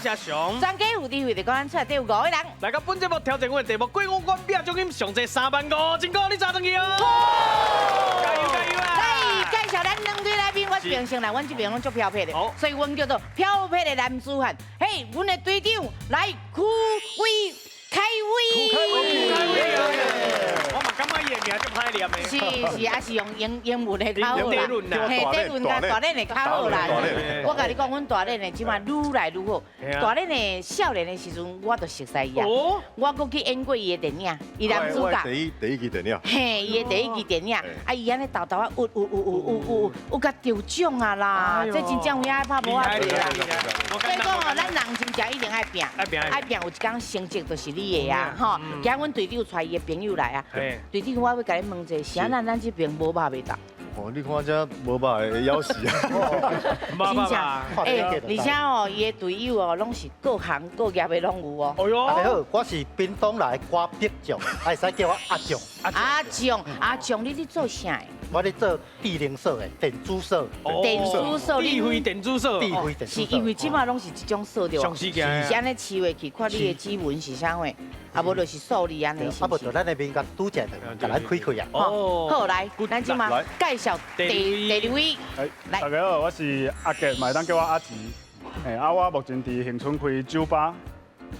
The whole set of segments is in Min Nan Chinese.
是阿雄。專家有智慧的講，咱出來底有五個人。來到本節目挑戰阮的題目，過五關拼獎金，上濟3萬5千塊，你早轉去哦！加油加油啊！來介紹咱兩隊來賓，我平常來，阮這邊攏足飄撇的，所以阮叫做飄撇的男子漢。嘿，阮的隊長來區威凱威。我嘛感覺伊的名足歹念的。是是，也是用英文的較好啦，嘿，底輪佮大練的較好啦。我共你講，阮大練的這馬愈來愈好。大練的少年的時陣，我就熟似伊啊。我閣去演過伊的電影，伊男主角。第一支電影。嘿，伊的第一支電影，啊，伊按呢沓沓仔，有有有有有有共得獎啊啦！這真正有影愛拍無啊啦。所以講哦，咱人真正一定愛拼，愛拼，有一工成績就是你的啊！吼，今日阮隊長帶伊的朋友來啊。隊長，我欲共你問一下，是按怎咱這邊無肉袂當？哦，你看這無肉會枵死啊！真正，欸，而且哦，伊的隊友哦，攏是各行各業的攏有哦。哎喲，大家好，我是屏東來的歌碧將，會使叫我阿將。阿將，阿將，你咧做啥的？我咧做智能鎖的電子鎖。電子鎖，智慧電子鎖。智慧電子鎖。是因為這馬攏是這種鎖對無？是按呢黐落去，看你的指紋是啥貨，啊無就是數字按呢。啊無就咱的面共拄者就共咱開開啊。哦，好來，咱這馬介紹第二位。來，大家好，我是阿杰，嘛會當叫我阿吉。嘿，啊，我目前佇恆春開酒吧。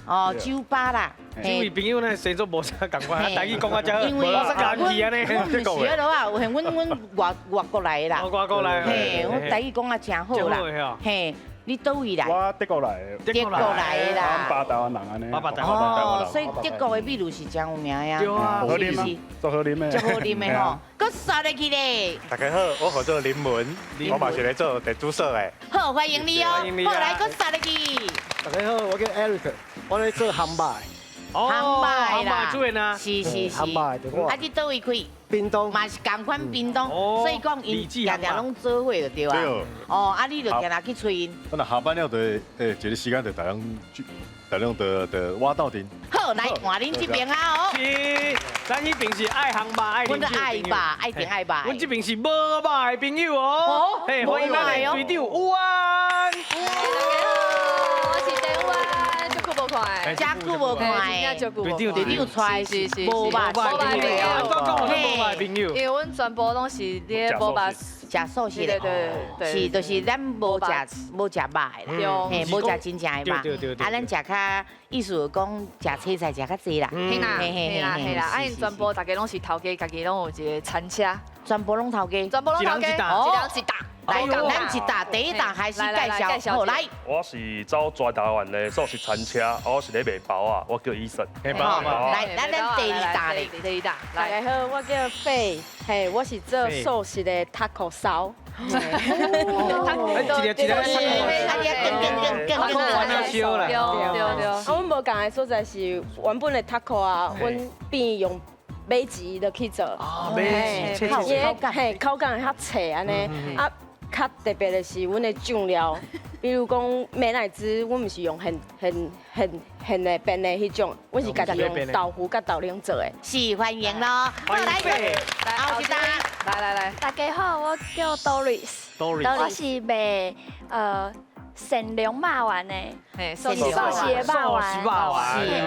哦，酒吧啦。這位朋友呢，生做無啥仝款，台語講啊遮好，因為無啥客氣按呢。阮毋是彼落啊，有阮阮外外國來的啦。外國來。嘿，我台語講啊誠好啦。嘿，你佗位來？我德國來的。德國來的啦。爸台灣人按呢。爸爸台灣哦，所以德國的美女是誠有名呀。對啊，好啉啊，足好啉的。足好啉的吼，閣煞落去咧。大家好，我叫做林文，我嘛是咧做電子鎖的。好，歡迎你哦。好，來閣煞落去。大家好，我叫 Eric，我咧做烘肉。烘肉啦，主任啊，是是是，烘肉對我。啊，你佗位開？屏東。嘛是仝款屏東，所以講𪜶常常攏做伙就對啊。哦，啊，你就定定去揣𪜶。我若下班了，就會欸一個時間就大家大家就就我鬥陣。好，來換恁這邊啊哦。是，咱彼邊是愛烘肉愛阮愛肉，愛定愛肉。阮這邊是無肉的朋友哦。嘿，歡迎咱的隊長有安。我是鄭安，足久無看，遮久無看，隊長隊長出來是無肉無肉的朋友，因為阮全部攏是咧無肉食素食的，對對對，是就是咱無食無食肉的啦，嘿，無食真正的肉，啊，咱食較意思講食青菜食較濟啦，嘿啦嘿啦嘿啦，啊，𪜶全部大家攏是頭家，家己攏有一個餐車，全部攏頭家，全部攏頭家，一人一擔。來，咱一打第一打還是介紹，好來。我是走全台灣的素食餐車，我是咧賣包仔，我叫醫生。來，咱第二打咧，第二打。大家好，我叫費，嘿，我是做素食的 taco 燒。一個一個，啊，你更更更更更燒啦。對對對。啊，阮無仝的所在是原本的 taco 啊，阮變用馬舌落去做。啊，馬舌，口感，嘿，口感會較脆按呢，啊。較特別的是，阮的醬料，比如講美乃滋，阮毋是用現現現現的變的彼種，阮是家己用豆腐佮豆奶做的。是歡迎咯，歡迎，來後一單，來來來，大家好，我叫 Doris，我是賣善良肉圓的，素食的肉圓，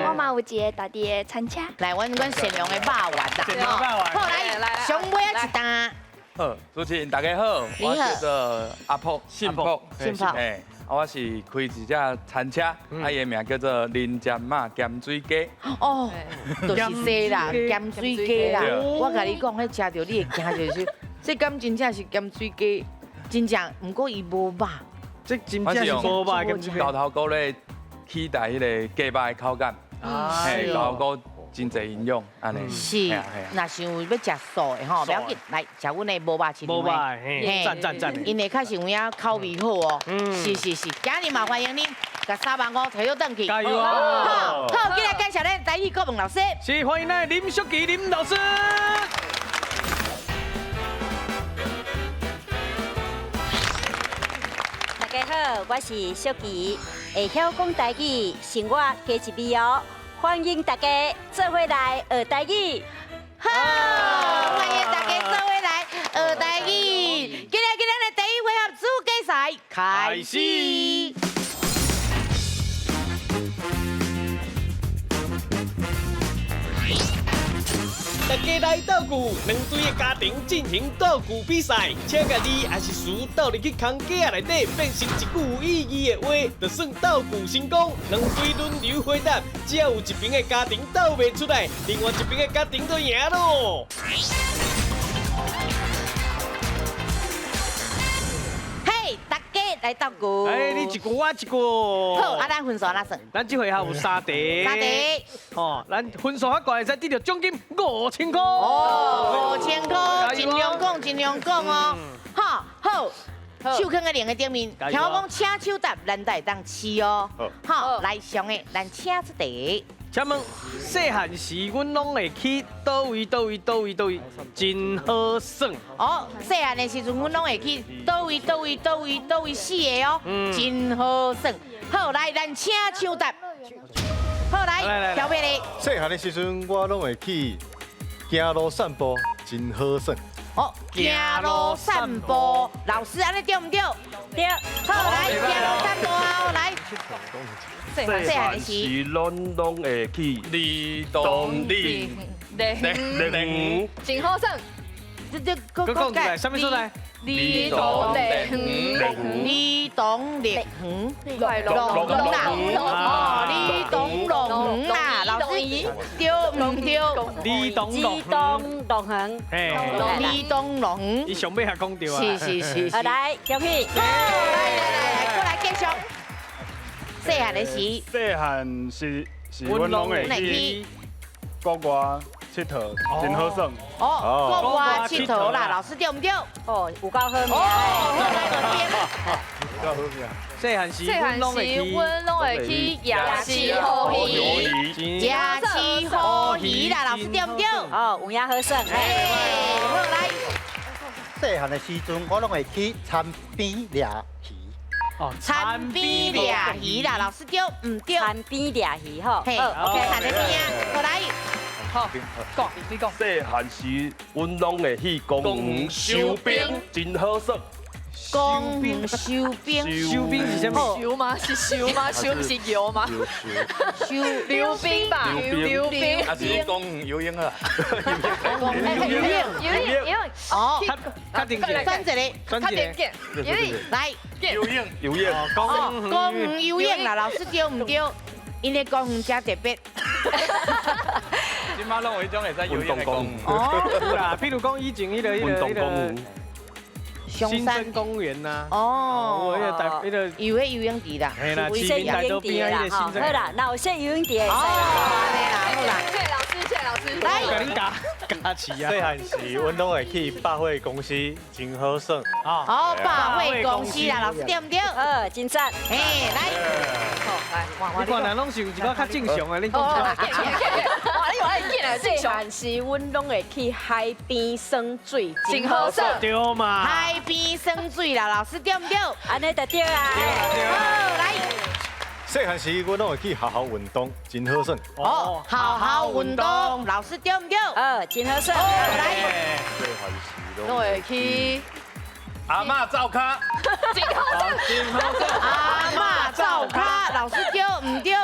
我嘛有一個家己的餐車。來，阮阮善良的肉圓啦，好來，上尾仔一單。好，主持人大家好，我叫做阿朴，姓朴，姓朴，嘿，我是開一隻餐車，啊，伊的名叫做林尖仔鹹水雞。哦，就是這啦，鹹水雞啦。我共你講，彼食著你會驚就是，這敢真正是鹹水雞，真正，毋過伊無肉。這真正是無肉鹹水雞。牛頭菇咧取代彼个雞肉的口感，嘿，牛頭菇。真濟營養，按呢。是，若是有欲食素的吼，不要緊，來食阮的無肉市場無肉，嘿，讚讚讚。𪜶的確實有影口味好哦。是是是，今日嘛歡迎恁，共3萬5提倒轉去。加油哦！好，好，今日介紹咱台語國文老師。是，歡迎咱林淑琪林老師。大家好，我是淑琪，會曉講台語，生活加一味哦。歡迎大家做伙來學台語。好，歡迎大家做伙來學台語。今日今日的第一回合主計賽開始。大家來鬥句，兩隊的家庭進行鬥句比賽，請共字抑是詞鬥入去空格仔內底，變成一句有意義的話，就算鬥句成功。兩隊輪流回答，只要有一邊的家庭鬥袂出來，另外一邊的家庭就贏囉。嘿，大家來鬥句。哎，你一句我一句。好，啊，咱分數按怎算？咱這回合有三題。三題。吼，咱分數較懸會使得著獎金5000箍。哦，5000箍，盡量講，盡量講哦。好，好，手囥佇兩个頂面，聽我講，請手答，咱才會當試哦。好，來上个，咱請出題。請問細漢時，阮攏會去佗位？佗位？佗位？佗位？真好耍。哦，細漢的時陣，阮攏會去佗位？佗位？佗位？佗位四个哦，真好耍。好，來，咱請搶答。好，來，調皮的。細漢的時陣，我攏會去行路散步，真好耍。哦，行路散步，老師按呢對毋對？對。好，來，行路散步啊，來。細漢時，攏攏會去里東里樂園，真好耍。這這，閣講出來，啥物所在？里東樂園，里東樂園，樂園啦，哦，里東樂園啦，老師對毋對？里東樂園，里東樂園，伊上尾還講對啊。是是是。來，恭喜！來來來，過來繼續。細漢的時，細漢是是，阮攏會去國外𨑨迌，真好耍。哦，國外𨑨迌啦，老師對毋對？哦，有夠好命。哦，來這邊。有夠好命。細漢時，阮攏會去夜市好魚，夜市好魚啦，老師對毋對？哦，有影好耍。哎，好來。細漢的時陣，我攏會去田邊掠魚。哦，田邊掠魚啦，老師對毋對？田邊掠魚吼，嘿，去田的邊啊，過來。好，講你講。細漢時，阮攏會去公園收冰，真好耍。公園收冰，收冰是啥物？收嗎？是收嗎？收毋是搖嗎？收溜冰吧，溜冰。啊是公園游泳啊。公園游泳，游泳，游泳。哦，確定選一個，選一個。游泳，來。游泳，游泳。公園游泳啦，老師對毋對？因為公園真特別。這馬攏有彼種會使游泳的公園。哦，啦，比如講以前彼個。新生公園呐。哦，彼個大彼個有彼游泳池啦，有設游泳池啦，吼。好啦，若有設游泳池會使啦。好啦，謝謝老師，謝謝老師。來，共恁加加持啊。細漢時，阮攏會去百貨公司，真好耍。哦，百貨公司啦，老師對毋對？好，真讚。嘿，來。好，來。你看人攏是有一寡較正常的，你講。哇，你話會緊啊？細漢時，阮攏會去海邊耍水，真好耍。對嘛？海邊耍水啦，老師對毋對？按呢就對啊。好，來。細漢時，阮攏會去學校運動，真好耍。哦，學校運動，老師對毋對？真好耍。來。細漢時攏會去阿嬤灶跤，真好耍，真好耍。阿嬤灶跤，老師對毋對？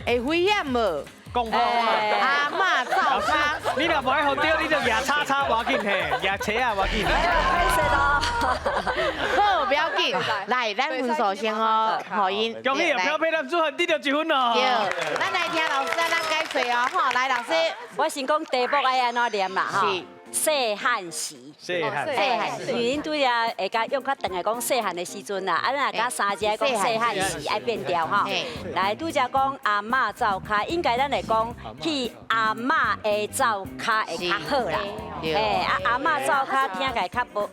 會危險無？講破阿嬤灶跤，你若無愛予對，你就舉叉叉無要緊嘿，舉車仔無要緊。歹勢咯。好，不要緊，來，咱分數先哦，予𪜶。恭喜飄飄男子漢得著一分哦。對，咱來聽老師按怎解說哦，吼，來老師，我先講題目愛按怎念啦，吼。細漢時，細漢，細漢時，因為恁拄才會共用較長的講細漢的時陣啦，啊，咱若共三字愛講細漢時，愛變調吼。來，拄才講阿嬤灶跤，應該咱會講去阿嬤的灶跤會較好啦。哎，啊阿嬤灶跤聽起來較無，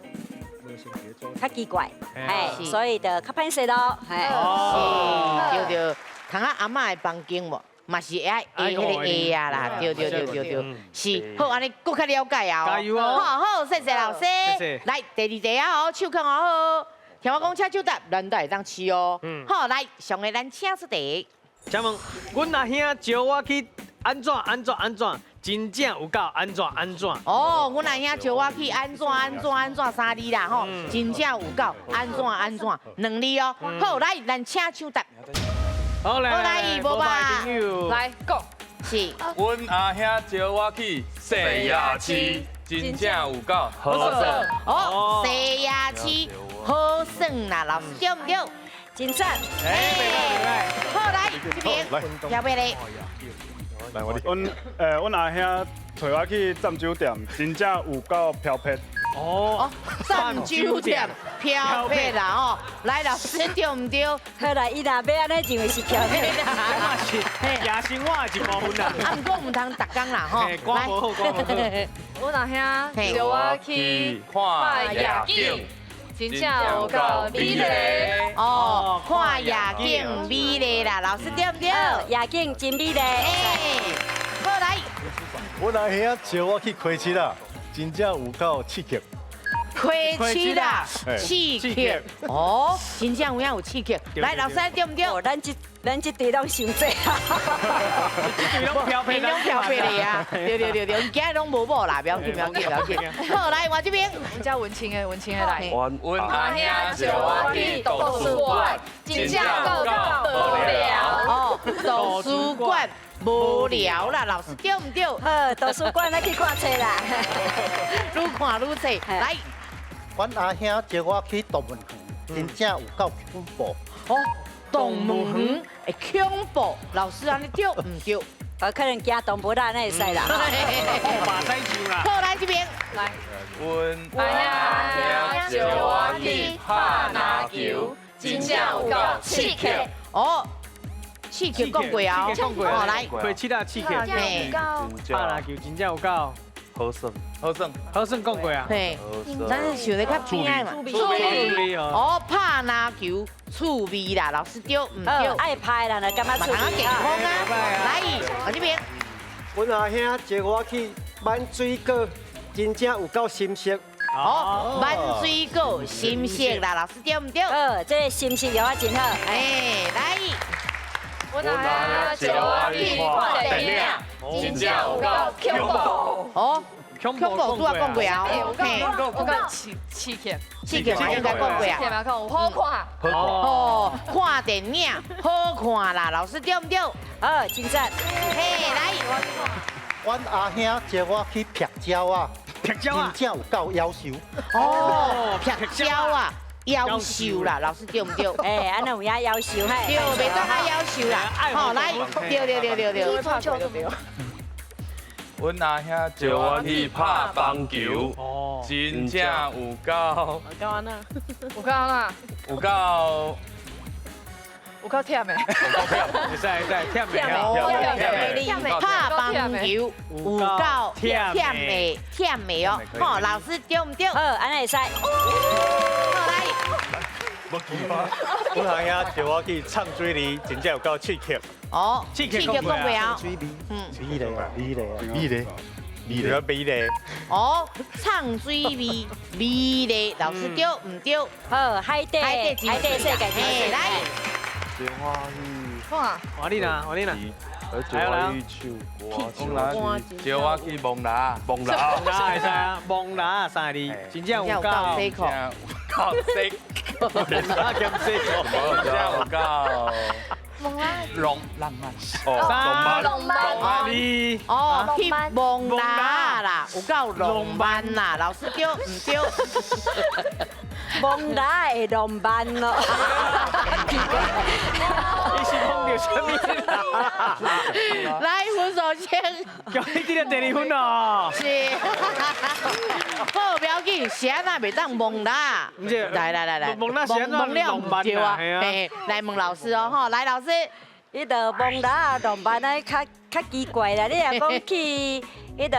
較奇怪，哎，所以就較歹勢咯。是，對對，通啊阿嬤的房間無？嘛是愛下彼个下啊啦，對對對對對，是好按呢，閣較了解啊！加油哦！好好，謝謝老師。來，第二題啊，哦，手囥哦好，聽我講，請手答，咱才會當試哦。好，來，上个咱請出題。請問，阮阿兄招我去按怎按怎按怎，真正有夠按怎按怎。哦，阮阿兄招我去按怎按怎按怎三字啦吼，真正有夠按怎按怎兩字哦。好，來，咱請手答。好来，来，无吧？来讲。是。阮阿兄招我去西夜市，真正有够好耍。哦，西夜市好耍啦，老师对毋对？真赞。哎，好来这边，要不咧？阮阿兄揣我去站酒店，真正有够飘撇。哦，站酒店飘撇啦哦，来老师对毋对？好啦，伊若欲按呢认为是飘撇啦，是夜生活的一部分啦。啊，毋过毋通逐工啦吼。来，好，阮阿兄叫我去看夜景，真正有够美丽。哦，看夜景美丽啦，老师对毋对？夜景真美丽。好来，阮阿兄招我去开市啦，真正有够刺激。开市啦，刺激。哦，真正有影有刺激。来，老师对毋对？咱这队拢伤济啊！这队拢飘撇，拢飘撇的啊！对对对对，今日拢无某啦，不要紧不要紧不要紧。好，来我这边，我们家文青的文青的来。阮阿兄招我去图书馆，真正有够无聊。哦，图书馆无聊啦，老师对毋对？好，图书馆咱去看册啦，愈看愈册。来，阮阿兄招我去动物园，真正有够恐怖。哦。动物园会恐怖，老师按呢对毋对？可能惊动物啦，那会使啦。马赛球啦。好，来这边。来。阮阿兄招我去拍篮球，真正有够刺激。哦，刺激讲过啊。哦，来。开始啦，刺激。拍篮球真正有够。好耍，好耍，好耍讲过啊。嘿，咱是想得较边仔嘛。趣味哦，拍篮球趣味啦，老师对毋对？爱拍啦，感觉趣味健康啊。来，我这边。阮阿兄招我去挽水果，真正有够心色。哦，挽水果心色啦，老师对毋对？这个心色药啊真好。哎，来。阮阿兄招我去看电影，真正有够恐怖。哦，恐怖拄仔讲过啊，有够刺刺激，刺激嘛应该讲过啊。刺激嘛讲有好看。哦，看电影好看啦，老师对毋对？好，真赞。嘿，来。阮阿兄招我去劈鸟仔，劈鸟仔，真正有够夭寿。哦，劈鸟仔。夭寿啦，老师对毋对？哎，按呢有影夭寿嘿。对，袂当爱夭寿啦。好，来，对对对对对。阮阿兄招我去拍棒球，真正有够。有够按怎？有够按怎？有够。有够忝的。有够忝，会使会使，忝的。忝的。拍棒球有够忝的，忝的哦。好，老师对毋对？好，按呢会使。好，来。阮阿兄叫我去唱水梨，真正有够刺激。哦，刺激讲过啊。水味，美丽啊，美丽啊，美丽，美丽，美丽。哦，唱水味，美丽，老师对毋对？好，海底，海底世界，嘿，来。哇，换你啦，换你啦。招我去唱歌，招我去摸蜊，摸蜊，会使啊，摸蜊三个字，真正有够，有够色，真正有够。浪浪漫，哦，浪漫，哦，去摸蜊啦，有够浪漫啦，老师对毋对？摸蜊会浪漫咯。你是讲著啥物啦？来，分手先。叫你这个第二分哦。是。好，不要紧，是按怎袂当摸蜊？来来来来，摸蜊是按怎摸了毋对啊？嘿，来问老师哦，吼，来老师。彼个摸蜊浪漫啊，较较奇怪啦。你若讲去彼个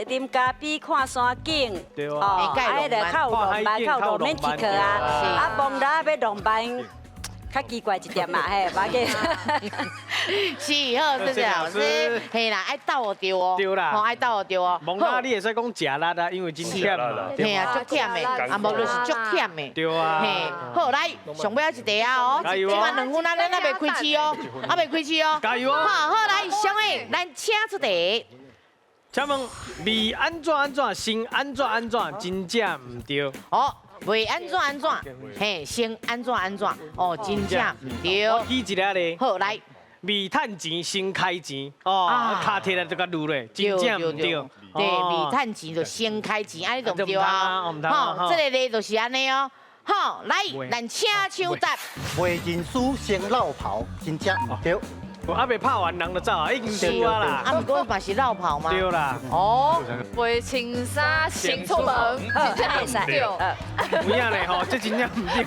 啉咖啡看山景，哦，啊，彼个较有浪漫，较有罗曼蒂克啊。啊，摸蜊欲浪漫，较奇怪一点嘛，嘿，无要紧。是好，谢谢老师。嘿啦，爱斗对哦。对啦。吼，爱斗对哦。摸蜊你会使讲食力啊，因为真忝嘛。嘿啊，足忝的，啊，无就是足忝的。对啊。嘿，好，来，上尾仔一题啊哦，这摆两分啊，咱还袂开市哦，还袂开市哦。加油哦！好，好，来，上尾，咱请出题。请问味按怎按怎，声按怎按怎，真正毋对。哦，袂按怎按怎，嘿，先按怎按怎，哦，真正毋對。我举一个咧。好，来。未趁钱先开钱，哦，卡摕来就共撸咧，真正毋对。对，未趁钱就先开钱，按呢就毋对啊。吼，这个例就是按呢哦。好，来，咱请抢答。袂认输先落跑，真正毋对。我还未拍完，人就走啊，已经输啊啦。啊，毋过嘛是落跑吗？对啦。哦。袂穿衫先出门，真正毋对。有影咧吼，这真正毋对。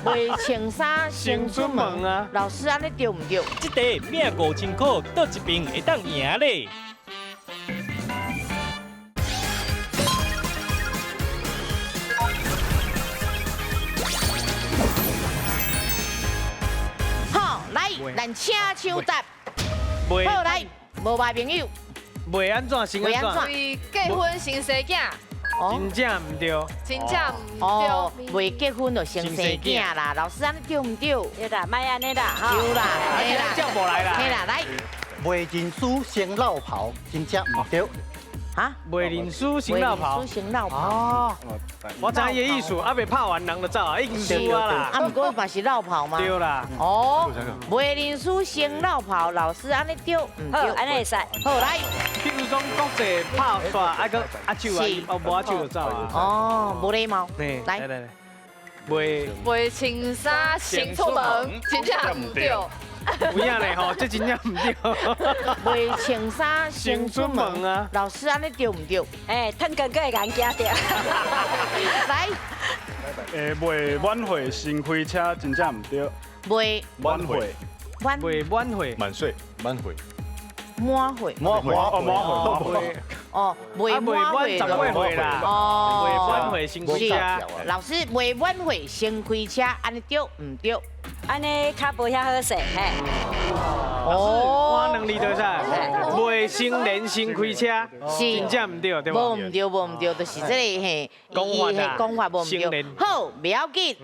袂穿衫先出门啊？老师，按呢对毋对？这题拼5000块，佗一边会当赢咧？咱请抢答，好来，无歹朋友，袂按怎先按怎？未结婚先生囝，真正毋对，真正毋对，未结婚就先生囝啦。老师按呢对毋对？对啦，莫按呢啦，对啦，嘿啦，叫无来啦，嘿啦，来，袂认输先落跑，真正毋对。啊？袂认输先落跑，先落跑。哦，我知伊的意思，还未拍完人就走啊，已经输啊啦。啊，毋过嘛是落跑吗？对啦。哦，袂认输先落跑，老师按呢对毋对？按呢会使。好来。譬如讲国际拍煞，啊阁握手啊，哦无握手就走啊。哦，无礼貌。来来来，袂袂穿衫先出门，真正毋对。有影咧吼，这真正毋对。袂穿衫先出门啊！老师按呢对毋对？哎，褪哥哥会共惊著。来。袂满岁先开车，真正毋对。袂满岁。袂满岁。满岁，满岁。满岁。满岁。哦，满岁。哦，袂满岁18岁啦。哦，袂满岁先开车。老师，袂满岁先开车，按呢对毋对？按呢较无遐好势，嘿。哦，换两字就使。袂成年先开车，真正毋对，对无？无毋对，无毋对，就是这个嘿，讲法无毋对。好，袂要紧。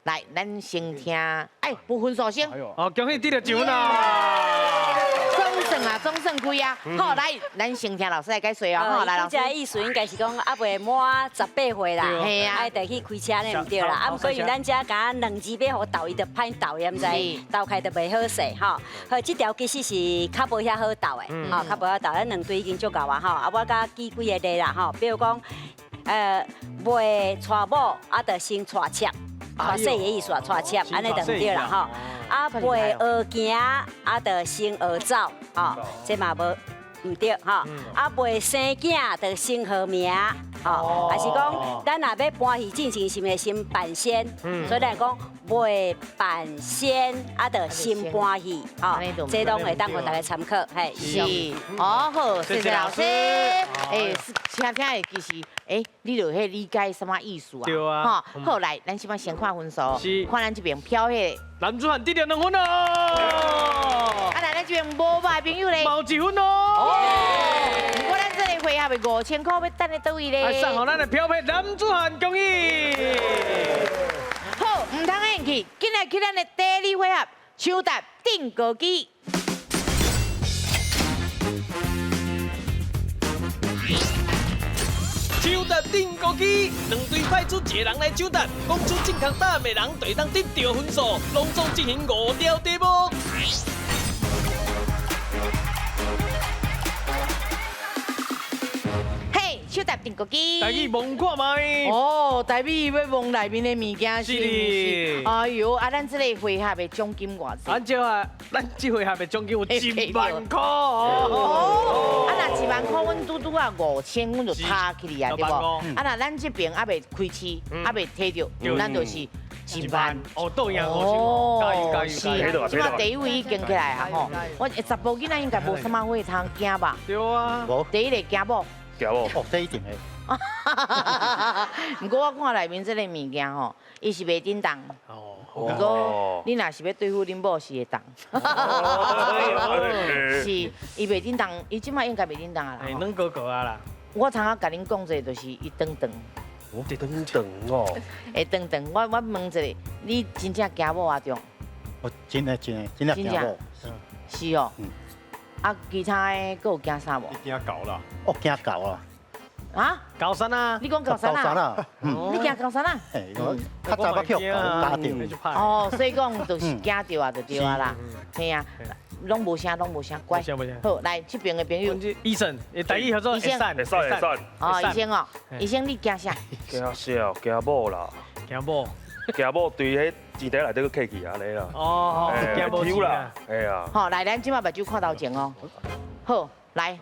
来，咱先听，哎，无分数先。哦，恭喜得到奖啦！总算啊，总算开啊。好，来，咱先听老师来解说哦。好，来，老师。这意思应该是讲，犹未满18岁啦，嘿啊，就去开车呢，毋对啦。啊，毋过因为咱遮敢两字欲予斗，伊就歹斗，伊毋知斗开就袂好势吼。好，这条其实是较无遐好斗的，吼，较无遐斗。咱两对已经足够啊，吼。啊，我佮举几个例啦，吼，比如讲，袂娶某，啊，就先娶妾。娶细的意思啊，娶妾，按呢就毋对啦吼。啊，袂学行，啊，就先学走，吼，这嘛无毋对吼。啊，袂生囝，就先号名，吼，还是讲咱若欲搬戏进前，是毋是先办仙？所以咱讲袂办仙，啊，就先搬戏，吼，这拢会当予大家参考，嘿。是，哦好，谢谢老师。哎，听听的其实。哎，你就彼理解啥物意思啊？对啊。吼，好来，咱这摆先看分数，看咱这边飘彼个男子汉得到2分哦。啊，来咱这边无歹朋友咧，嘛有1分哦。哦。不过咱这个回合的5000块欲等咧佗位咧？送予咱的飘彼男子汉，恭喜。好，毋通演去，紧来去咱的第二回合，抢答定格机。抢答定格机，两队派出一个人来抢答，讲出正确答案的人就会当得到分数，拢总进行5条题目。嘿，抢答定格机。台语摸看觅。哦，台语欲摸内面的物件是毋是？哎呦，啊，咱这个回合的奖金偌济？咱这啊，咱这回合的奖金有1万块哦。啊，若1万块，阮拄拄啊5000，阮就差起去啊，对无？啊，若咱这边犹未开市，犹未提著，咱就是1万。哦，倒赢5000，加油加油！是，这马第一位已经起来啊吼。我查甫囡仔应该无啥物会通惊吧？对啊。第一个惊无？惊无？哦，这一定会。毋过我看内面这个物件吼，伊是袂振动。哦。毋过你若是欲对付恁某是会动。是，伊袂振动，伊这马应该袂振动啊啦。软糊糊啊啦。我通仔共恁讲者，就是伊长长。长长哦。会长长，我问一下，你真正惊某啊？中？我真的真的真正惊某。是哦。啊，其他的阁有惊啥无？惊狗啦。哦，惊狗啦。啊？高山啊？你讲高山啊？你惊高山啊？嘿，我较早捌去予狗咬著。哦，所以讲就是惊著啊，就对啊啦。嘿啊，拢无声，拢无声，乖。好，来这边的朋友。医生，台语叫做医生。会使会使。哦，医生哦，医生你惊啥？惊啥？惊某啦。惊某。惊某对彼钱袋内底阁客气按呢啦。哦，惊某啦。哎呀。好，来，咱这摆目睭看头前哦。好，来，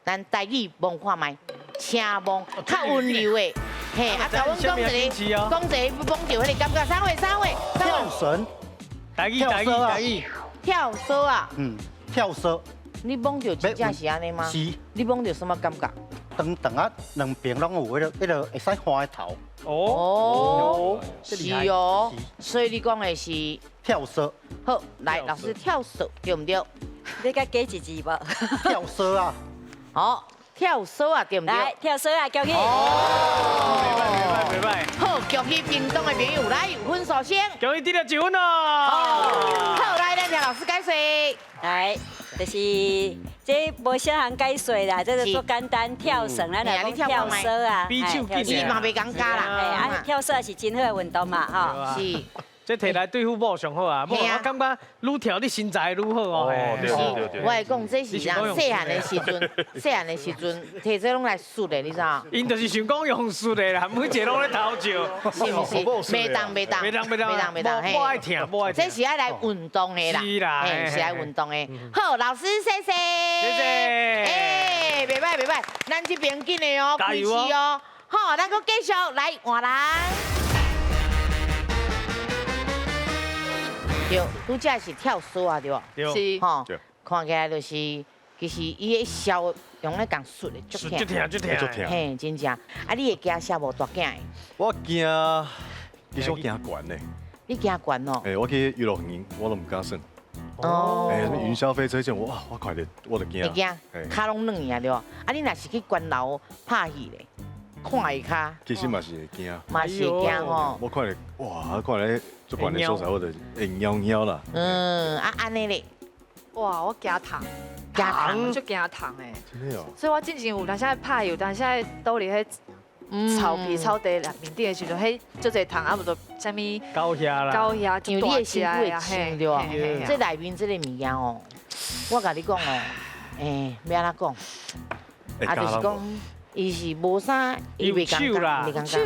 咱台语摸看觅，请摸较温柔的，嘿，啊，共阮讲一个，讲一个摸著彼个感觉，三位，三位，跳绳，台语，台语，台语，跳绳啊，嗯，跳绳。你摸著真正是按呢吗？是。你摸著什么感觉？长长啊，两边拢有彼个会使换的头。哦，是哦，所以你讲的是跳绳。好，来，老师跳绳对毋对？你共加一字无？跳绳啊！好，跳绳啊，对毋对？来，跳绳啊，恭喜！哦，袂歹袂歹。好，恭喜屏东的朋友来分数先。恭喜得了一分哦。好，来，咱听老师解说。来，就是这无啥人解说啦，这个足简单，跳绳，咱来讲跳绳啊，比手紧，伊嘛袂尴尬啦。啊，跳绳是真好的运动嘛，吼。是。这摕来对付某上好啊，某我感觉愈跳你身材愈好哦。对对对。我会讲这是啥？细汉的时阵，细汉的时阵，摕这拢来术的，你知影？𪜶就是想讲用术的啦，每一个拢咧偷笑。是毋是？袂当袂当袂当袂当袂当袂当，无爱听，无爱听。这是爱来运动的啦，是啦，是爱运动的。好，老师谢谢。谢谢。哎，袂歹袂歹，咱这边紧的哦，开始哦。好，咱阁继续来换人。对，拄才是跳绳啊，对无？是，吼，看起来就是，其实伊的痟用咧共术的，足疼，足疼，足疼，嘿，真正。啊，你会惊啥无？大囝的？我惊，其实我惊悬呢。你惊悬哦？欸，我去游乐园，我都毋敢耍。哦。欸，什么云霄飞车这种，哇，我看著我就惊。会惊，跤拢软去啊，对无？啊，你若是去悬楼拍戏咧？看伊跤，其实嘛是会惊，嘛是会惊吼。我看著，哇，看咧足悬的所在，我就会猫猫啦。嗯，啊，按呢咧。哇，我惊虫，惊虫，足惊虫的。真的哦。所以我之前有当时拍，有当时倒伫彼草皮草地内面顶的时阵，彼足济虫啊，无就啥物高遐啦，高遐，因为你的身躯会穿对无？这内面这个物件哦，我共你讲哦，欸，欲按怎讲？啊，就是讲。伊是无啥，伊袂手啦，袂尴尬，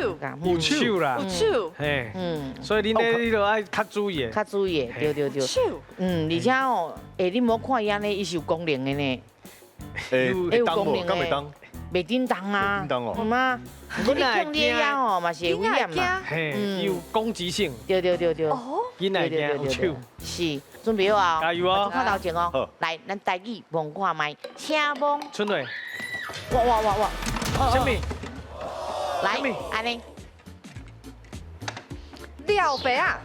有手啦，有手，嘿，嗯，所以恁咧，你著爱较注意，较注意，对对对，手，嗯，而且哦，欸，你无看伊按呢，伊是有功能的呢，欸，有功能的，袂叮当啊，叮当哦，嘛，你碰你遐吼嘛是会危险嘛，嘿，有攻击性，对对对对，哦，囡仔惊有手，是，准备好啊，加油哦，看头前哦，来，咱台语摸看觅，请摸，春蕊，哇哇哇哇。啥物？来，按呢。廖白啊！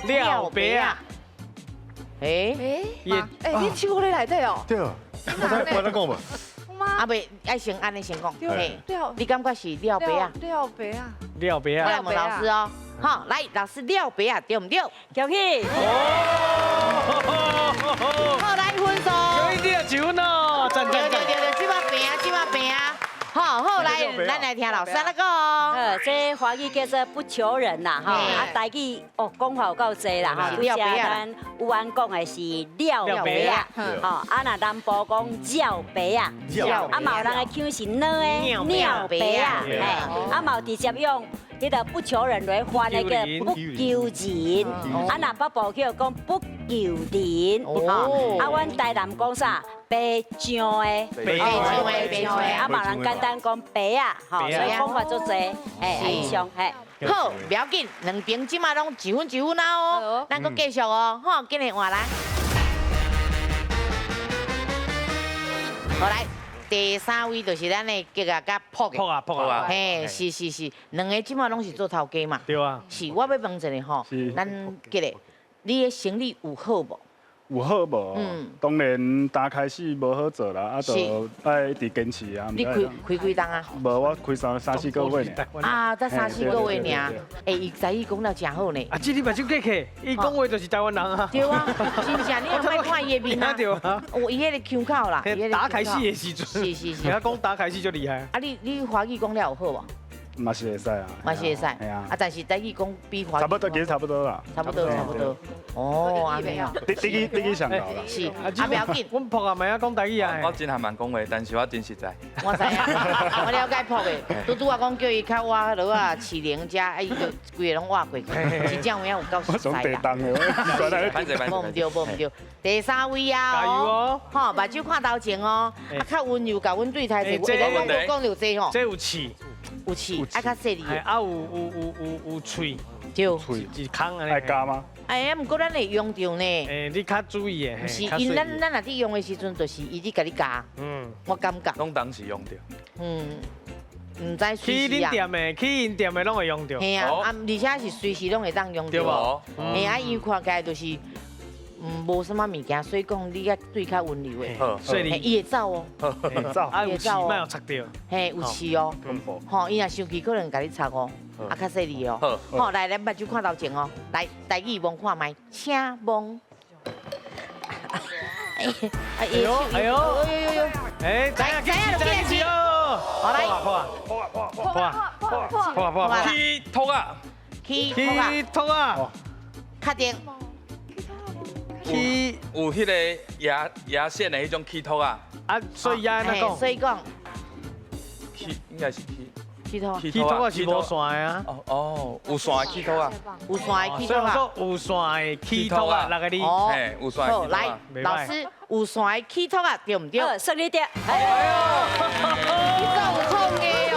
廖白啊！欸欸欸，你手佇内底哦？对啊，我咧讲无。啊袂，爱先按呢先讲。嘿，你感觉是廖白啊？廖白啊！廖白啊！我来问老师哦。好，来，老师廖白啊，对毋对？恭喜！好，来分数。恭喜你得一分哦！赞赞赞！对对对，这马平，这马平。好，好，来，咱来听老师来讲。这华语叫做不求人啦，吼，啊，台语哦，讲法有够济啦，吼。拄则咱有安讲的是廖白仔，吼，啊，若南部讲鸟白仔，啊，嘛有人的腔是鸟的鸟白仔，嘿，啊，嘛有直接用彼个不求人来翻的叫不求人，啊，若北部去讲不求人，吼，啊，阮台南讲啥？白酱的，白酱的，白酱的，啊，嘛人简单讲白仔，吼，所以讲法足济，嘿，以上，嘿。好，不要紧，两边这马拢一分一分啊哦，咱阁继续哦，好，紧来换人。好来，第三位就是咱的吉仔佮朴的。朴啊朴啊。嘿，是是是，两个这马拢是做头家嘛。对啊。是，我欲问一下吼，咱吉的，你的生理有好无？有好無？嗯，當然剛開始無好做啦，啊，就愛一直堅持啊。你開開幾冬啊？無，我開三四個月爾。啊，才三四個月爾。欸，伊台語講了誠好呢。啊，這你目睭客氣，伊講話就是台灣人啊。對啊，真正你也莫看伊的面啊。對啊。哦，伊彼个腔口啦。打開始的時陣。是是是。伊講打開始就厲害。啊，你華語講了有好無？嘛是會使啊，嘛是會使，啊，但是台語講比華語差不多，其實差不多啦，差不多，差不多。哦，按呢哦。你上高啦。是，啊，不要緊。阮朴啊，袂曉講台語啊。我真還蠻講話，但是我真實在。我知影，我了解朴的。拄拄仔講叫伊較倚落啊，飼靈遮，啊，伊就規个攏倚過去，真正有影有夠實在啦。無毋對，無毋對。第三位啊，加油哦！吼，目睭看頭前哦，啊，較溫柔，共阮對台者，我講著這吼。這有刺。有刺，啊較細膩。啊有喙，對，一空按呢。愛加嗎？哎呀，毋過咱會用著呢。欸，你較注意的。毋是，因咱若佇用的時陣，就是伊佇共你加。嗯，我感覺。攏當時用著。嗯，毋知隨時啊。去恁店的，去𪜶店的攏會用著。嘿啊，啊，而且是隨時攏會當用著。對無？嘿啊，伊看起來就是。無啥物物件，所以講你愛對較溫柔的，伊會走哦，會走，啊有刺，莫予插著，嘿，有刺哦，吼，伊若生氣可能共你插哦，啊較細膩哦，好，來，咱目睭看頭前哦，來，台語摸看覓，請摸。哎呦，哎呦，哎呦呦，哎，來，知影就起來，好來，破破破破破破破，起托啊，起起托啊，確定。起有彼个牙线的彼种起托啊，啊，所以按怎讲？所以讲，起应该是起起托，起托啊是无线的啊。哦哦，有线的起托啊，有线的起托啊。所以说有线的起托啊，六个字。哦，有线的起托。来，老师，有线的起托啊，对毋对？算你对。哎呦，你够有创意哦！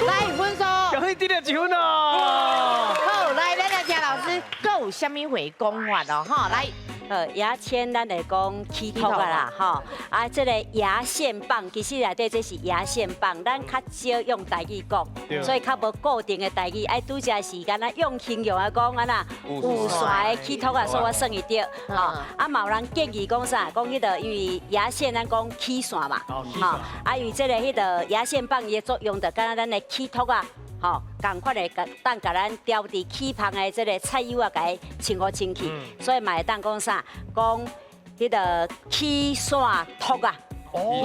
来，分数。恭喜得了一分哦。好，来，咱来听老师，阁有啥物话讲法哦？哈，来。牙签咱会讲起托啊啦，吼，啊，这个牙线棒其实内底这是牙线棒，咱较少用台语讲，所以较无固定的台语，爱拄才时间咱用形容来讲按怎，有线的起托啊，所以我算伊对，吼，啊，嘛有人建议讲啥，讲彼个因为牙线咱讲起线嘛，吼，啊，因为这个彼个牙线棒伊的作用就敢若咱的起托啊。吼，仝款的，当共咱牢伫起芳的这个菜油啊，共伊清好清气，所以嘛会当讲啥？讲彼个起线托啊，共合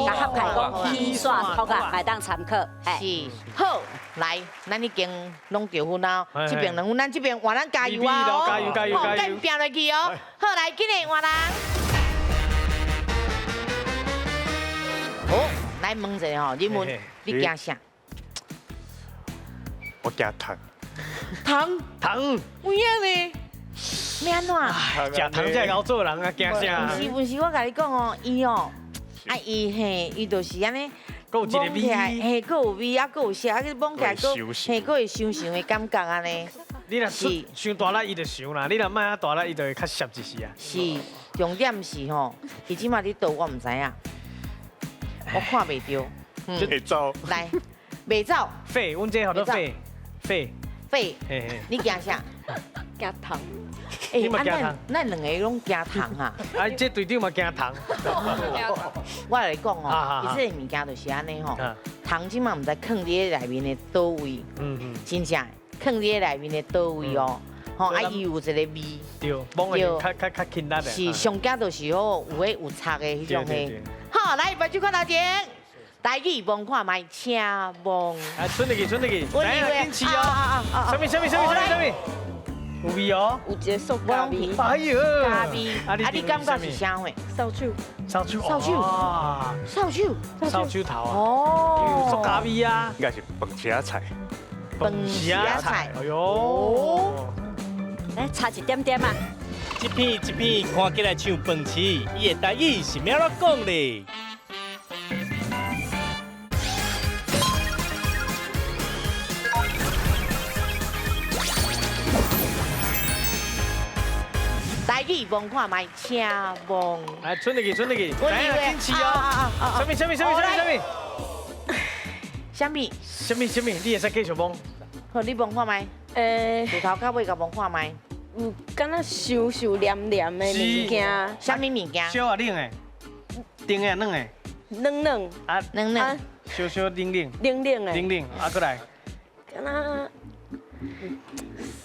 起来讲起线托啊，嘛会当参考。是，好，来，咱已经攏得分啊，这边两分，咱这边换咱加油啊！加油加油加油！好，拼落去哦。好，来，紧来换人。好，来问一下吼，你问，你惊啥？我惊糖。糖糖，有影呢？欲按怎？食糖才会𠢕做人啊，惊啥？毋是毋是，我共你讲哦，伊哦，啊伊嘿，伊就是按呢，阁有一个味，嘿，阁有味啊，阁有色，啊，去摸起来阁，嘿，阁会香香的感觉按呢。你若出伤大力，伊就伤啦；你若莫遐大力，伊就会较涩一丝啊。是，重点是吼，伊这马伫佗，我毋知影，我看袂著。袂走。来，袂走。废，阮这号做废。废废，你惊啥？惊糖。欸，啊，咱两个拢惊糖啊！啊，这队长嘛惊糖。我来讲哦，伊这个物件就是按呢吼，糖这马毋知囥伫内面的佗位，真正囥伫内面的佗位哦，吼啊，伊有一个味。对，摸起较较较轻力的。是，上惊就是吼有彼有插的彼种的。好，来，目睭看头前。台语摸看觅，请摸。来，顺入去，顺入去，来，紧试哦。啥物？啥物？啥物？啥物？有味哦。有一个塑胶味。哎呦。咖味。啊，你感觉是啥货？扫帚。扫帚。扫帚。扫帚。扫帚头啊。哦。塑胶味啊。应该是饭匙仔菜。饭匙仔菜。哎呦。来，差一点点啊。一片一片看起来像饭匙，伊的台语是欲按怎讲咧？台语摸看觅，请摸。来，顺入去，顺入去，来，紧试哦。啥物？啥物？啥物？啥物？啥物？啥物？啥物？你会使继续摸。好，你摸看觅。自头到尾共摸看觅。有敢若溼溼黏黏的物件。啥物物件？烧啊冷的，甜的软的。软软。啊，软软。烧烧冷冷。冷冷的。冷冷，啊，过来。敢若。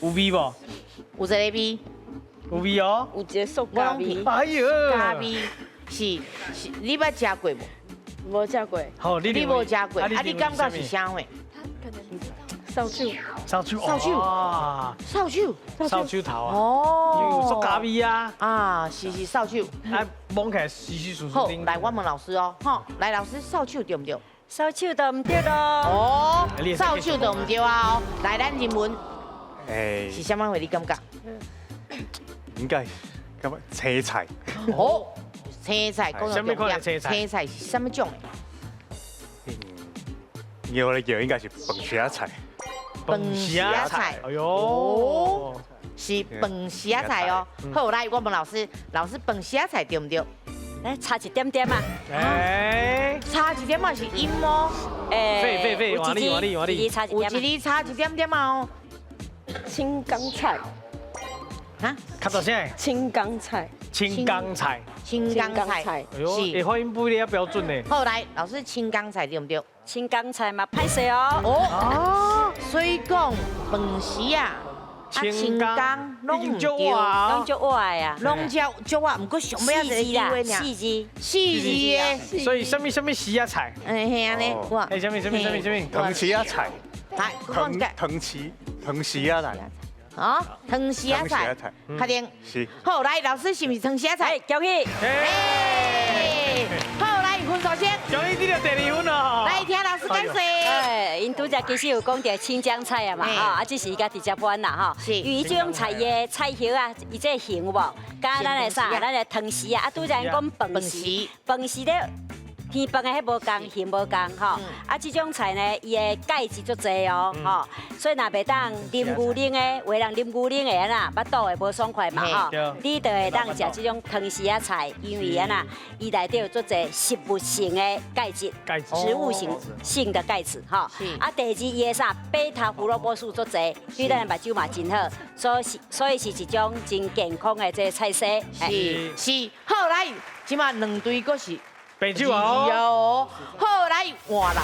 有味无？有一个味。有味哦。有一个塑胶味。哎呦。咖味是是，你捌食过无？无食过。好，你你无食过，啊，你感觉是啥货？扫帚。扫帚。扫帚。扫帚。扫帚头啊。哦。有塑胶味啊。啊，是是扫帚。啊，摸起来湿湿湿湿。好，来我问老师哦，吼，来老师，扫帚对毋对？扫帚都毋对咯。哦，扫帚都毋对啊！来，咱入门。哎。是啥物货？你感觉？应该感觉青菜。哦，青菜，讲啥物款的青菜？青菜是啥物种的？我咧叫应该是饭匙仔菜。饭匙仔菜。哎呦，是饭匙仔菜哦。好，来，我问老师，老师饭匙仔菜对毋对？来，差一点点啊。哎，差一点仔是音哦。哎，废废废，换你换你换你。有一字差一点点啊哦。青江菜。哈？较大声。青江菜。青江菜。青江菜。哎呦，会发音不一定标准呢。好，来，老师，青江菜对毋对？青江菜嘛，歹势哦。哦。所以讲，饭匙啊，青江拢毋对，拢足活的啊，拢足足活，毋过上尾一个字四字，四字的。所以啥物啥物匙仔菜？哎嘿按呢，哇。哎，啥物啥物啥物啥物？糖匙仔菜。来，糖糖匙糖匙仔菜。啊，糖匙仔菜，确定。是。好，来，老师是毋是糖匙仔菜？恭喜。哎，好，来分数先。恭喜你得第二分哦。来，听老师解释。哎，𪜶拄才其实有讲著青江菜啊嘛，吼，啊，只是伊家直接翻啦，吼。是。因为这种菜的菜叶啊，伊这形有无？佮咱的啥？咱的汤匙啊，啊，拄才𪜶讲饭匙，饭匙咧。甜饭的彼无仝，形无仝吼。啊，这种菜呢，伊的钙质足济哦，吼。所以若袂当啉牛奶的，有的人啉牛奶会按怎，腹肚会无爽快嘛，吼。你就会当食这种汤匙仔菜，因为按怎，伊内底有足济食物性的钙质，植物性的钙质，吼。啊，第二，伊的啥，贝塔胡萝卜素足济，对咱的目睭嘛真好，所以是一种真健康的这个菜色。是是，好来，这马两队阁是。白酒哦，好，来换人，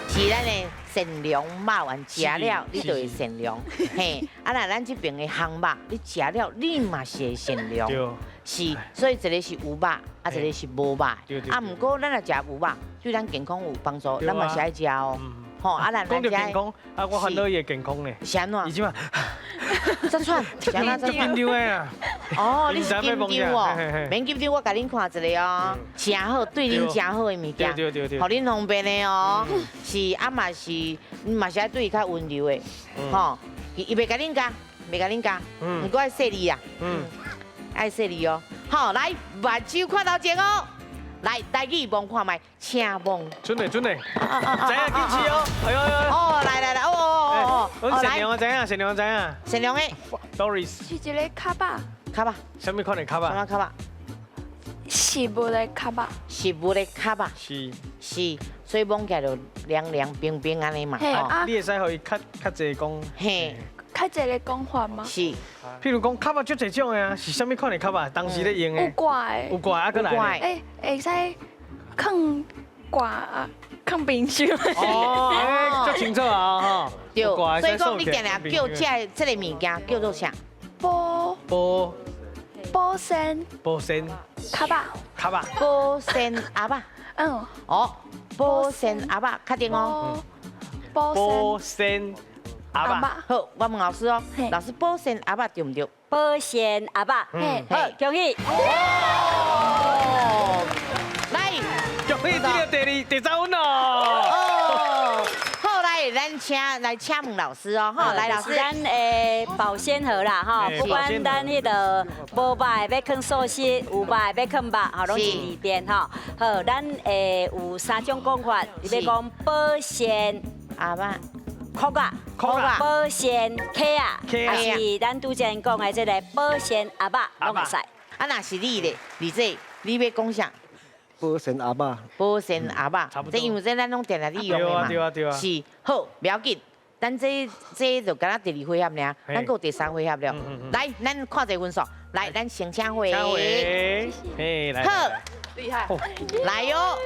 是咱的善良肉圆食了，你就会善良。嘿，啊若咱这边的烘肉，你食了你嘛是会善良。是，所以一个是有肉，啊一个是无肉。啊，毋过咱若食有肉，对咱健康有帮助，咱嘛是爱食哦。吼，啊，咱讲著健康，啊，我烦恼伊的健康呢。是按怎？伊这马，这喘，足紧张的啊。哦，你是紧张哦，免紧张，我共恁看一个哦，诚好，对恁诚好的物件，予恁方便的哦。是啊，嘛是，嘛是爱对伊较温柔的，吼。伊袂共恁教，袂共恁教，毋过爱细腻啊，爱细腻哦。好，来，目睭看头前哦。来，台语摸看觅，请摸。准的准的，知影紧试哦。哎呦哎呦。哦，来来来，哦哦哦哦。善良的知影，善良的知影。善良的。 Doris。是一个卡巴。卡巴。啥物款的卡巴？啥物卡巴？食物的卡巴。食物的卡巴。是。是，所以摸起来就凉凉冰冰按呢嘛。啊。你会使予伊较较济讲。嘿。较济咧讲法吗？是。譬如讲，卡巴足济种的啊，是啥物款的卡巴？当时咧用的。有挂的。有挂啊，阁来。欸，会使囥挂啊，囥冰箱。哦，欸，足清楚啊，吼。对，所以讲你定定叫这这个物件叫做啥？保保保鲜保鲜卡巴卡巴保鲜鸭肉。嗯。哦，保鲜鸭肉，确定哦。保鲜鸭肉。好，我问老师哦，老师保鲜鸭肉对毋对？保鲜鸭肉，好，恭喜。哦，来，恭喜得著第二、第三分哦。哦，好，来，咱请来请问老师哦，哈，来老师，咱的保鲜盒啦，哈，不管咱彼个无肉的欲囥素食，有肉的欲囥肉，吼，拢是里边吼。好，咱会有三种讲法，你欲讲保鲜鸭肉。壳仔，壳仔，保鲜壳仔，还是咱拄才讲的这个保鲜鸭肉，拢会使。啊，若是你咧，李姐，你欲讲啥？保鲜鸭肉。保鲜鸭肉，这因为这咱拢定定咧用的嘛。对啊，对啊，对啊。是，好，不要紧，咱這就敢若第二回合爾，咱閣有第三回合了。來，咱看一個分數，來，咱先請回。嘿，來。好，厲害。來哦，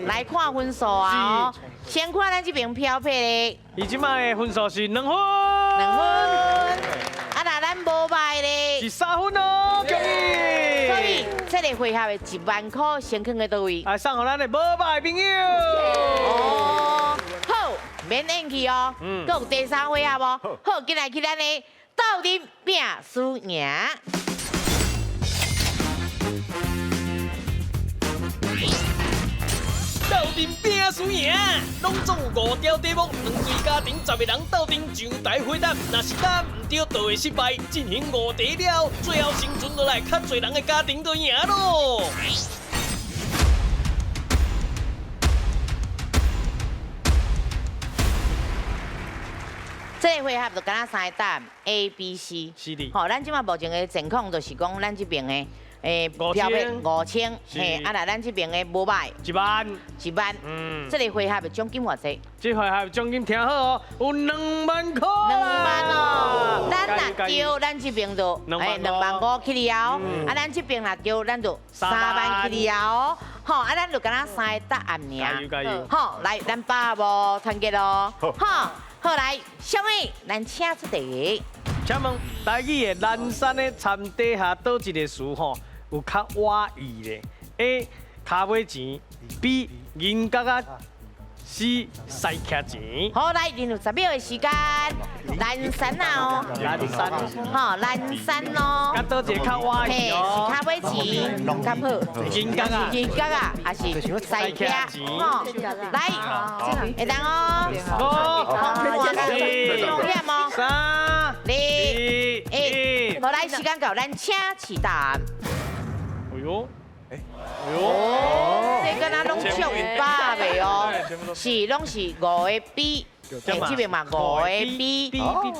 來看分數啊！先看咱這邊飄撇的。伊這擺的分數是2分。2分。啊，若咱無䆀咧。是3分哦，恭喜。所以這個回合的1萬塊先囥佇佗位？來送予咱的無䆀朋友。哦，好，免演去哦。閣有第三回合無？好，緊來去咱的鬥陣拼輸贏。鬥陣拼輸贏，攏總有5條題目，兩隊家庭10個人鬥陣上台回答，若是答毋對，就會失敗。進行5題了，最後生存落來較濟人的家庭就贏咯。這個回合就敢若3個答案 A、B、C。是的。好，咱這馬目前的情況就是講，咱這邊的。票票5000，嘿，啊，若咱這邊的無䆀，1萬，1萬，嗯，這個回合的獎金偌濟？這回合獎金聽好哦，有2萬塊。2萬哦，咱若對，咱這邊就2萬5起了，啊，咱這邊若對，咱就3萬起了，吼，啊，咱就敢若3個答案爾。加油加油！好，來，咱把握團結咯，好，好來，小妹，咱請出題。請問台語的南山的田底下佗一个词吼？有較倚意的，A 跤尾錢，B 银角仔，C 西徛錢。好，來，恁有10秒的時間，南山啊哦，南山，吼，南山哦。較佗一个較倚意哦？是跤尾錢，較好。銀角仔，銀角仔，還是西徛錢？吼，來，會當哦。5、4、3、2、1，好，來，時間到，咱請起答案。哎呦，哎呦，這敢若攏唱有把的哦，是攏是5個 B，這邊嘛5個 B，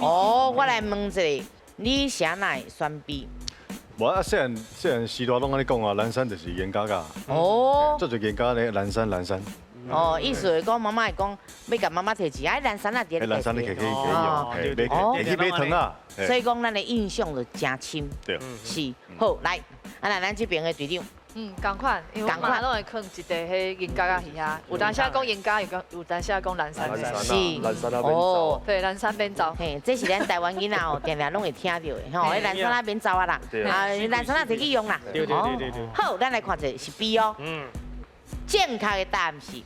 哦，我來問一下，你啥來選 B？無啊，細漢細漢時代攏按呢講啊，南山就是顏家噶。哦，做做顏家咧，南山南山。哦，意思是講媽媽會講，欲共媽媽提錢，哎，南山啊，佇咧。南山你可以可以用，會去買糖啊。所以講，咱的印象就誠深。對。是，好，來，啊，那咱這邊的隊長。嗯，仝款，因為我嘛攏會囥一塊彼銀角仔佇遐，有當時講銀角，有當時講南山。是。哦。對，南山免走。嘿，這是咱台灣囡仔哦，定定攏會聽到的，吼，彼南山仔免走啊啦，啊，南山仔摕去用啦。對對對對對。好，咱來看一下是 B 哦。嗯。正確的答案是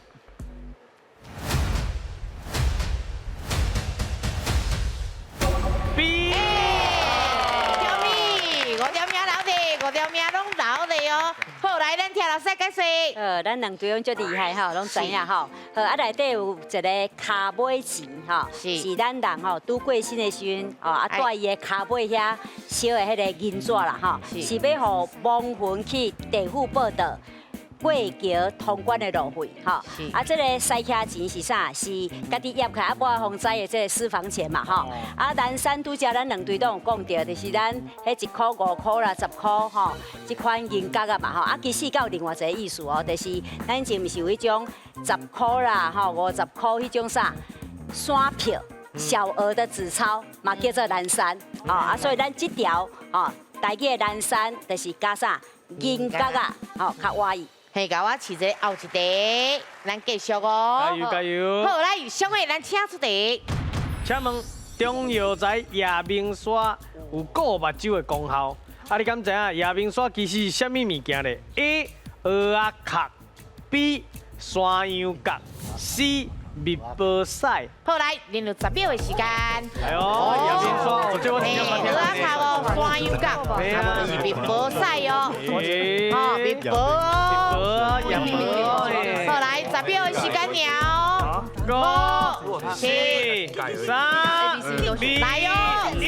B。小米，5條命留著，5條命攏留著哦。好，來，咱聽老師解說。咱兩隊攏足厲害吼，攏知影吼。好，啊，內底有一個跤尾錢吼，是咱人吼拄過身的時陣，哦，啊，蹛伊的跤尾遐燒的彼個銀紙啦吼，是欲予亡魂去地府報到。過橋通關的路費，吼，啊，這個西徛錢是啥？是家己掖起來，啊，無予防災的這個私房錢嘛，吼。啊，南山拄才咱兩隊都有講著，就是咱彼1箍、5箍啦、10箍，吼，這款銀角仔嘛，吼。啊，其實閣有另外一個意思哦，就是咱以前毋是有彼種10箍啦，吼，50箍彼種啥山票，小額的紙鈔嘛，叫做南山，哦，啊，所以咱這條，哦，台語的南山就是加啥銀角仔，吼，較倚意。嘿，共我試一个后一题，咱继续哦。加油加油！好，来，小妹，咱请出题。请问中药材夜明砂有顾目睭的功效，啊，你敢知影夜明砂其实是啥物物件咧？A. 蚵仔壳，B. 山羊角，C. 密婆屎。好，來，恁有10秒的時間。哎呦，夜明砂，這我真正蚵仔殼哦，山羊角，啊，就是密婆屎哦。哦，密婆哦。密婆。好，來，10秒的時間了。5、4、3、2、來哦。1。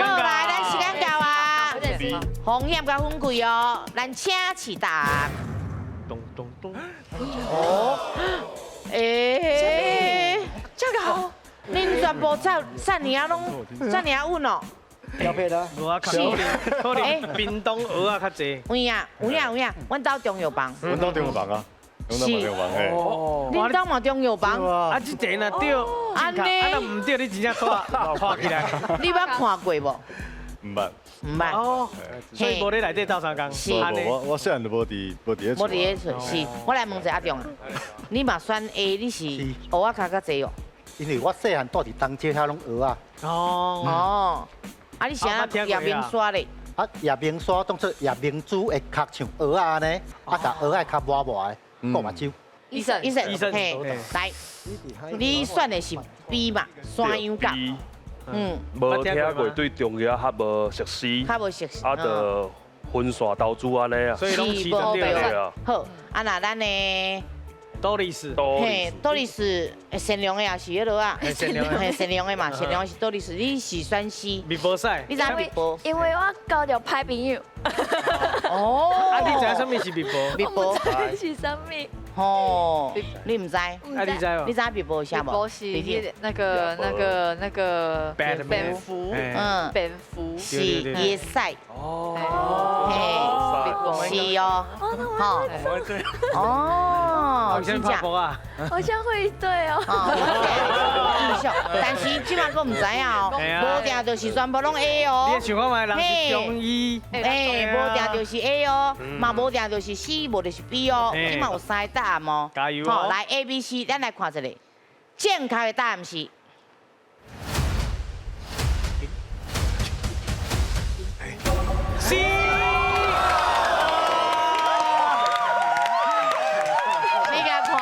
好，來，咱時間到啊。風險佮粉貴哦，咱請試答案。咚咚咚。哦。欸，這個好，恁全部走遮爾啊，攏遮爾啊穩哦。交配啦。無啊，可能屏東蚵仔較濟。有影，有影，有影，阮兜中藥房。阮兜中藥房啊。阮兜嘛中药房嘿。哦，恁兜嘛中药房？啊，这个若对，按呢？啊若毋对，你真正拖起来。你捌看过无？毋捌。毋捌。哦，所以无咧内底斗相共。是。无，我细汉就无伫无伫咧无伫咧厝，是。我来问一下阿中啊，你嘛选 A，你是蚵仔壳较济哦？因为我细汉住伫东街，遐拢蚵仔。哦。哦。啊，你是按夜明沙咧？啊，夜明沙当作夜明珠的壳像蚵仔按呢，啊，共蚵仔壳磨磨的，顾目睭。医生，医生，医生，来，你选的是 B 嘛？山羊角。嗯。无听过，对中药较无熟悉。较无熟悉。啊，就分散投资按呢啊。所以拢是无对啊。好，啊那咱的。多丽丝，嘿，多丽丝，善良的也是彼落啊，善良的，嘿，善良的嘛，善良的是多丽丝，你是选 C，微波赛，你知微波？因为我交著歹朋友。哦，啊，你知影啥物是微波？微波是啥物？哦，你毋知？啊，你知无？你知影微波是啥无？微波是那个蝙蝠，嗯，蝙蝠是伊的屎。哦，嘿，是哦，好，哦，真正，好像会对哦，但是这马阁毋知影哦，无定就是全部拢 A 哦。你想看觅，人是中医，哎，无定就是 A 哦，嘛无定就是 C，无就是 B 哦，这马有三个答案哦。加油！好，来 A、B、C，咱来看一下，正确的答案是。 C。你共看，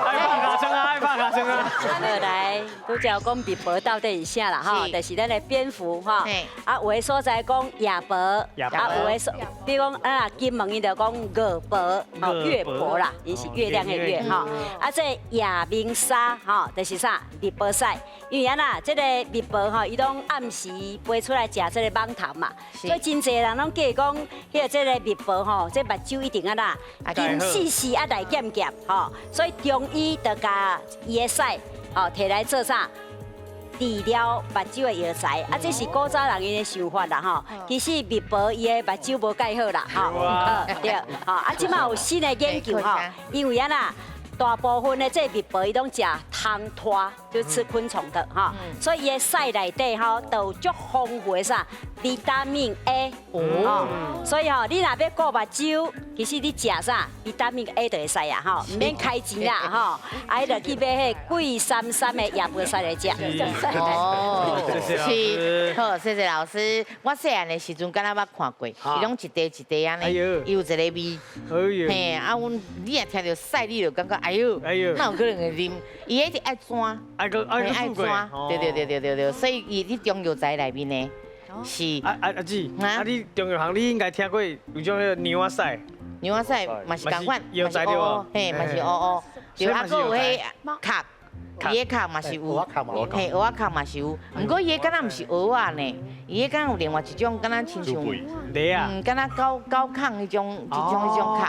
爱拍卡声啊，爱拍卡声啊！好来，拄才讲蜜婆到底是啥啦？吼，就是咱的蝙蝠吼。啊，有的所在讲夜婆，啊，有的所，比如讲啊，金门伊就讲月婆，吼，月婆啦，伊是月亮的月吼。啊，这夜明砂吼，就是啥？蜜婆屎，因为按怎，这个蜜婆吼，伊拢暗时飞出来食这个蠓头嘛，所以真济人拢记讲，彼个这个蜜婆吼，这目睭一定按怎，金细细啊来剑剑吼，所以中医就共伊的屎。哦，提来做啥？治疗目睭的药材，啊，这是古早人𪜶的想法啦，吼。其实蜜婆伊的目睭无盖好啦，吼。对，吼，啊，这马有新的研究吼，因为按怎，大部分的这蜜婆伊拢食虫拖，就是吃昆虫的哈，所以伊的屎内底吼都有足丰富的啥维他命 A 哦，所以吼，你若欲顾目睭，其实你食啥维他命 A 就会使啊吼，毋免开钱啦吼，啊，伊就去买彼贵三三的夜婆屎来食。哦，是，好，谢谢老师。我细汉的时阵，敢若捌看过，伊拢一块一块按呢，伊有一个味。嘿，啊，阮你若听著屎，你就感觉哎哟，哪有可能会啉？伊彼是爱钻，爱阁爱爱钻，对对对对对对，所以伊伫中药材内面呢，是。啊啊阿姊，啊你中药行你应该听过有种彼个牛仔屎，牛仔屎嘛是仝款，药材对无？嘿，嘛是乌乌，对，啊，阁有彼壳。伊的壳嘛是有，嘿，蚵仔壳嘛是有，毋过伊的敢若毋是蚵仔呢，伊的敢若有另外一种，敢若亲像，嗯，敢若狗狗炕彼种，这种彼种壳，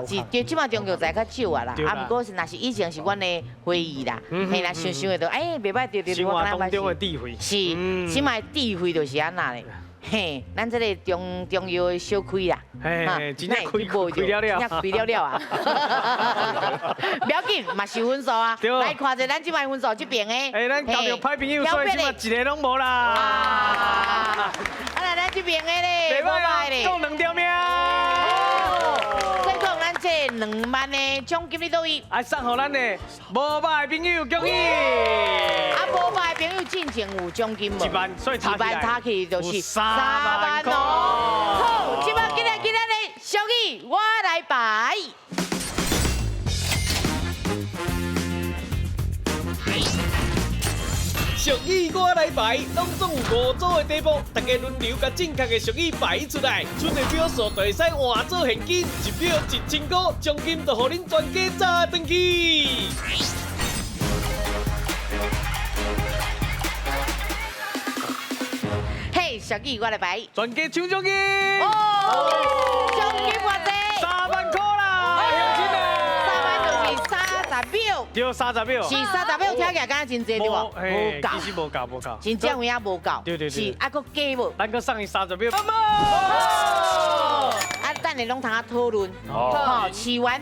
是，是，对，这马中药材较少啊啦，啊，毋过是若是以前是阮的回忆啦，嘿，若想想会到，哎，袂歹，对对对，我敢若捌是，是，这马智慧就是按那咧。嘿，咱这个中中药的小开啦，嘿，真正开开了了，真正开了了啊！不要紧，嘛是分数啊。来看一下咱这摆分数这边的。哎，咱交著歹朋友，所以这马一个拢无啦。啊，来咱这边的咧，袂歹咧，讲两条命。所以讲咱这2万的奖金佇佗位？来送予咱的无歹朋友，恭喜！啊，无歹朋友进前有奖金无？一万，所以一万差去就是3万哦。好，这马进来今仔的俗语，我来排。俗语我来排，当中有5组的题目，大家轮流共正确的俗语排出来，出的票数就会使换做现金，一票1000块，奖金就予恁全家炸转去。嘿，俗语我来排，全家抢奖金！哦，奖金偌济？ 3万块啦，乡亲们！ 3万就是30秒。对，30秒。是30秒，听起来敢若真济对无？无够，其实无够，无够。真正有影无够。对对对。是啊，阁加无？咱阁送伊30秒。啊，等下拢通啊讨论。吼，试完。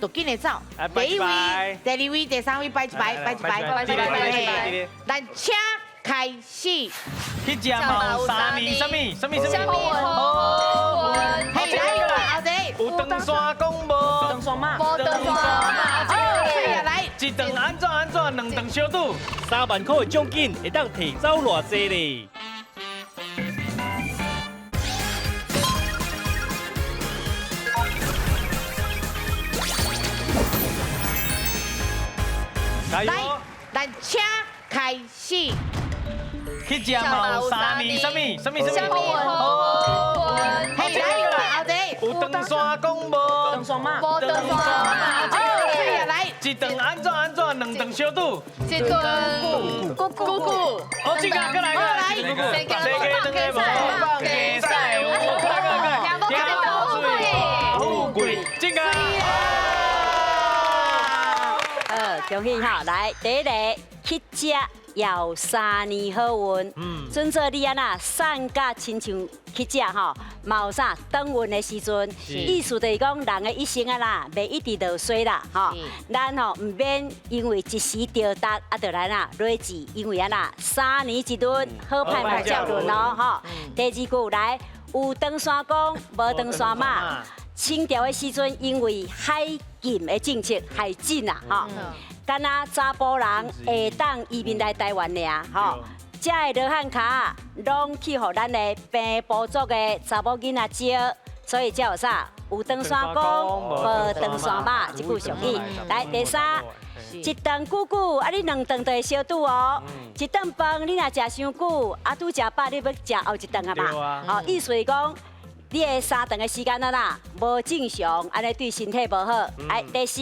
就紧来走。第一位、第二位、第三位，摆一摆，摆一摆，摆一摆，摆一摆。咱请开始。去食嘛有三年，啥物？啥物？啥物？好运。嘿，来，后一个。有长山讲无？长山马。无长山马。来，一顿按怎按怎，两顿烧拄。3万块的奖金会当提走偌济咧？来，咱请开始。去食嘛有三年，啥物？啥物？啥物？好运。嘿，来，后一个。有长山讲无？长山马。无长山马。来，一顿按怎按怎，两顿烧拄。一顿咕咕咕。哦，这个过来过来。生鸡两个无放鸡屎，过来过来。听无水，富贵，这个。恭喜哈！来，第一个去食要3年好运。准做你按那散甲亲像去食吼，嘛有啥转运的时阵。意思就是讲，人的一生啊啦，袂一直落水啦吼。咱吼毋免因为一时着达啊，就来啦累积，因为按那3年一轮，好歹嘛照轮哦吼。第二句来，有长山公，无长山马。清朝的时阵，因为海禁的政策，海禁啊，吼，敢若查埔人会当移民来台湾尔，吼，这个罗汉跤拢去予咱的平埔族的查某囡仔招，所以才有啥？有长山公，无长山马，这句俗语。来，第三，一顿久久，啊，你两顿就会烧拄哦。一顿饭你若食伤久，啊，拄食饱，你欲食后一顿啊嘛？吼，意思是讲。你的3顿的时间啊啦，无正常，按呢对身体无好。哎，第四，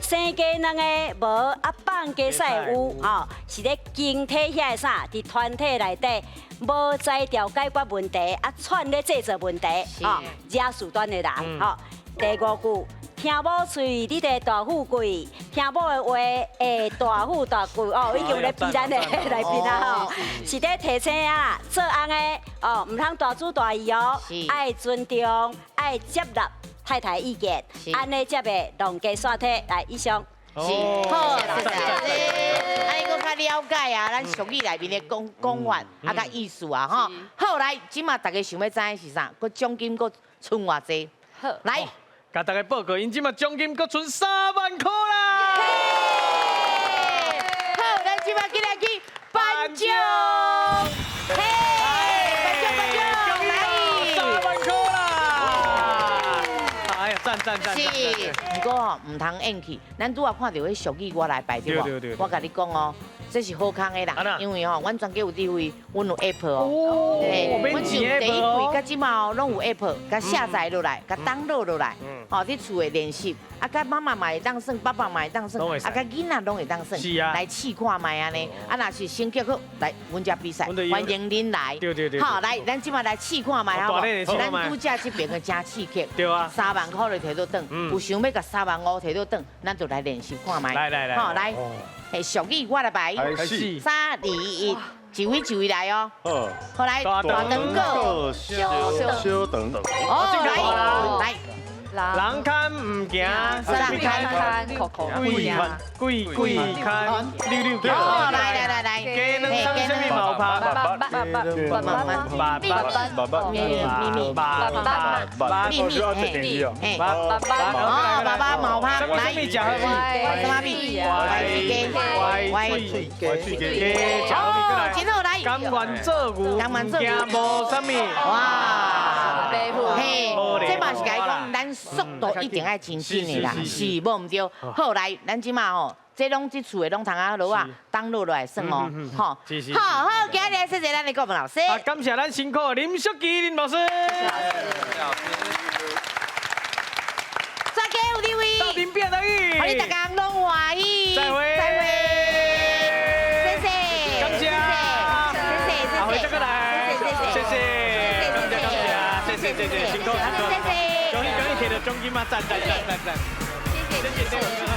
生鸡两个无，啊放鸡屎有，吼，是咧经体遐个啥？伫团体内底无才调解决问题，啊，串咧制造问题，吼，惹事端的人，吼。第五句，听某喙，你得大富贵；听某的话，会大富大贵。哦，已经咧比咱的内面啊吼，是咧提醒啊，做翁的哦，毋通大主大意哦，爱尊重，爱接纳太太意见，按呢才袂弄家散体。来，以上。是，好，谢谢。按呢阁较了解啊，咱俗语内面的讲讲法啊，佮意思啊，吼。好，来，这马大家想欲知影是啥？阁奖金阁賰偌济？好，来。共大家报告，𪜶这马奖金阁賰3万块啦！好，咱这马紧来去颁奖。嘿，颁奖颁奖，来3万块啦！哎呀，赞赞赞！是，毋过吼，毋通演去。咱拄仔看著彼俗语，我来排对无？我共你讲哦。这是好康的啦，因为吼，阮全家有智慧，阮有 app 哦，阮从第一季到这马哦，拢有 app，共下载落来，共 download 落来，吼，伫厝的练习，啊，佮妈妈嘛会当耍，爸爸嘛会当耍，啊，佮囡仔拢会当耍，来试看觅按呢，啊，若是成绩好，来阮遮比赛，欢迎恁来，好，来，咱这马来试看觅好无？咱拄才这边的真刺激，3万块就提倒转，有想欲共3万5提倒转，咱就来练习看觅，来来来，好来。嘿，俗语我来排，3、2、1，一位一位来哦。好来，大长果，小长。哦，来来。人牵毋行，人牵，鬼鬼鬼牵，溜溜行。哦，来来来来，鸡卵啥物毛拍？爸爸爸爸爸爸爸爸咪咪爸爸爸咪咪嘿，爸爸哦，爸爸毛拍，来，什么米？歪嘴鸡，歪嘴鸡，哦，真好来。甘愿做牛，甘愿做牛，无啥物。哇，嘿，这嘛是共伊讲，咱速度一定爱真紧的啦，是无毋对。好来，咱这马吼，这拢这厝的拢通啊落啊，当落来算哦，吼。好好，今日谢谢咱的顾问老师。感谢咱辛苦的林淑琪林老师。再见，有你位。到顶变的语。予你逐家拢欢喜。再会。再会。谢谢。感谢。谢谢。下回再过来。谢谢谢谢。感谢感谢，谢谢谢谢，辛苦辛苦。谢谢。恭喜恭喜，摕到奖金嘛，赞赞赞赞赞。谢谢谢谢。